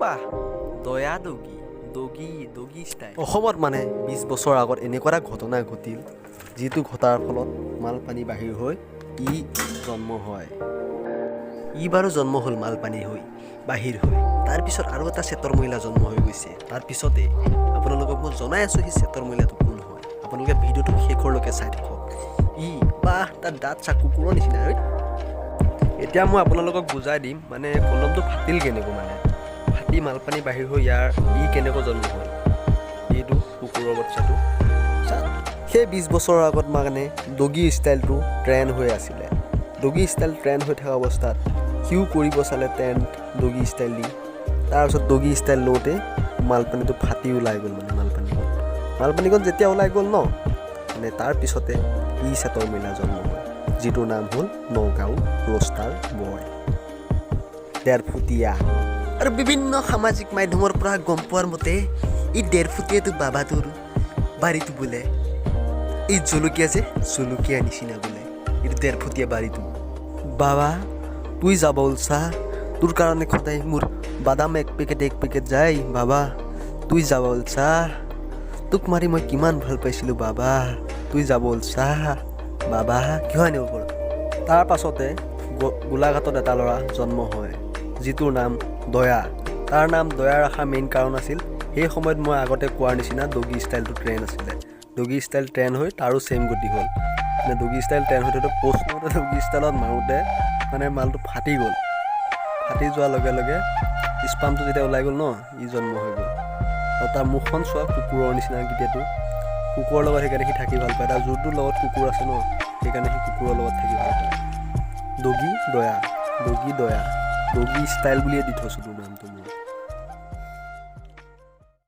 বাহ, দয়া doggy, doggy doggy style. অসমত মানে 20 বছৰৰ আগত এনেকুৱা এটা ঘটনা ঘটিল, যিটো ঘটাৰ ফলত মালপানী বাহিৰ হৈ ই জন্ম হয়। ই বাৰু জন্ম হ'ল মালপানী হৈ বাহিৰ হৈ, তাৰপিছত আৰু এটা চেটৰ মহিলা জন্ম হৈ গৈছে। তাৰপিছতে আপোনালোকক মই জনাই আছোঁ সেই চেটৰ মহিলাটো কোন হয়। আপোনালোকে ভিডিঅ'টো শেষৰলৈকে চাই থাকক। ই বাহ, তাৰ দাঁত চা, কুকুৰৰ নিচিনা ঐ। এতিয়া মই আপোনালোকক বুজাই দিম, মানে কণ্ডমটো ফাটিল কেনেকৈ, মানে ফাটি মালপানী বাহিৰ হৈ ইয়াৰ ই কেনেকৈ জন্ম হ'ল, এইটো কুকুৰৰ বাচ্চাটো। সেই 20 বছৰৰ আগত মানে ডগি ষ্টাইলটো ট্ৰেণ্ড হৈ আছিলে। ডগি ষ্টাইল ট্ৰেণ্ড হৈ থকা অৱস্থাত সিও কৰিব চালে ট্ৰেণ্ড ডগি ষ্টাইল দি। তাৰপিছত ডগি ষ্টাইল লওঁতে মালপানীটো ফাটি ওলাই গ'ল। মানে মালপানীকণ যেতিয়া ওলাই গ'ল ন, মানে তাৰপিছতে ই চেটৰ মহিলা জন্ম হ'ল, যিটোৰ নাম হ'ল নগাঁও ৰ'ষ্টাৰ বয় ডেৰফুটীয়া। আৰু বিভিন্ন সামাজিক মাধ্যমৰ পৰা গম পোৱাৰ মতে এই ডেৰফুটীয়াটো বাবাটোৰ বাৰীটো বোলে এই জলকীয়া যে জলকীয়া নিচিনা বোলে এইটো ডেৰফুটীয়া বাৰীটো। বাবা, তুই যাব ওলছা, তোৰ কাৰণে সদায় মোৰ বাদাম এক পেকেট এক পেকেট যায়। বাবা, তুই যাব ওলছা, তোক মাৰি মই কিমান ভাল পাইছিলোঁ। বাবা, তুই যাব ওলছা, বাবা, কিয় আনিব পাৰ? তাৰ পাছতে গোলাঘাটত এটা ল'ৰা জন্ম হয়, যিটোৰ নাম দয়া। তাৰ নাম দয়া ৰখা মেইন কাৰণ আছিল, সেই সময়ত মই আগতে কোৱাৰ নিচিনা ডগি ষ্টাইলটো ট্ৰেণ্ড আছিলে। ডগি ষ্টাইল ট্ৰেণ্ড হৈ তাৰো ছেইম গতি হ'ল। মানে ডগি ষ্টাইল ট্ৰেণ্ড হৈ থাকোঁতে প'ষ্ট মাৰোঁতে, ডগি ষ্টাইলত মাৰোঁতে মানে মালটো ফাটি গ'ল। ফাটি যোৱাৰ লগে লগে স্পামটো যেতিয়া ওলাই গ'ল ন, ই জন্ম হৈ গ'ল। আৰু তাৰ মুখখন চোৱা, কুকুৰৰ নিচিনা গোটেইটো, কুকুৰৰ লগত সেইকাৰণে সি থাকি ভাল পায়। তাৰ যোনটোৰ লগত কুকুৰ আছে ন, সেইকাৰণে সি কুকুৰৰ লগত থাকি ভাল পায়। ডগি দয়া, ডগি দয়া, ডগি ষ্টাইল বুলিয়ে দি থৈছোঁ তোৰ নামটো মই।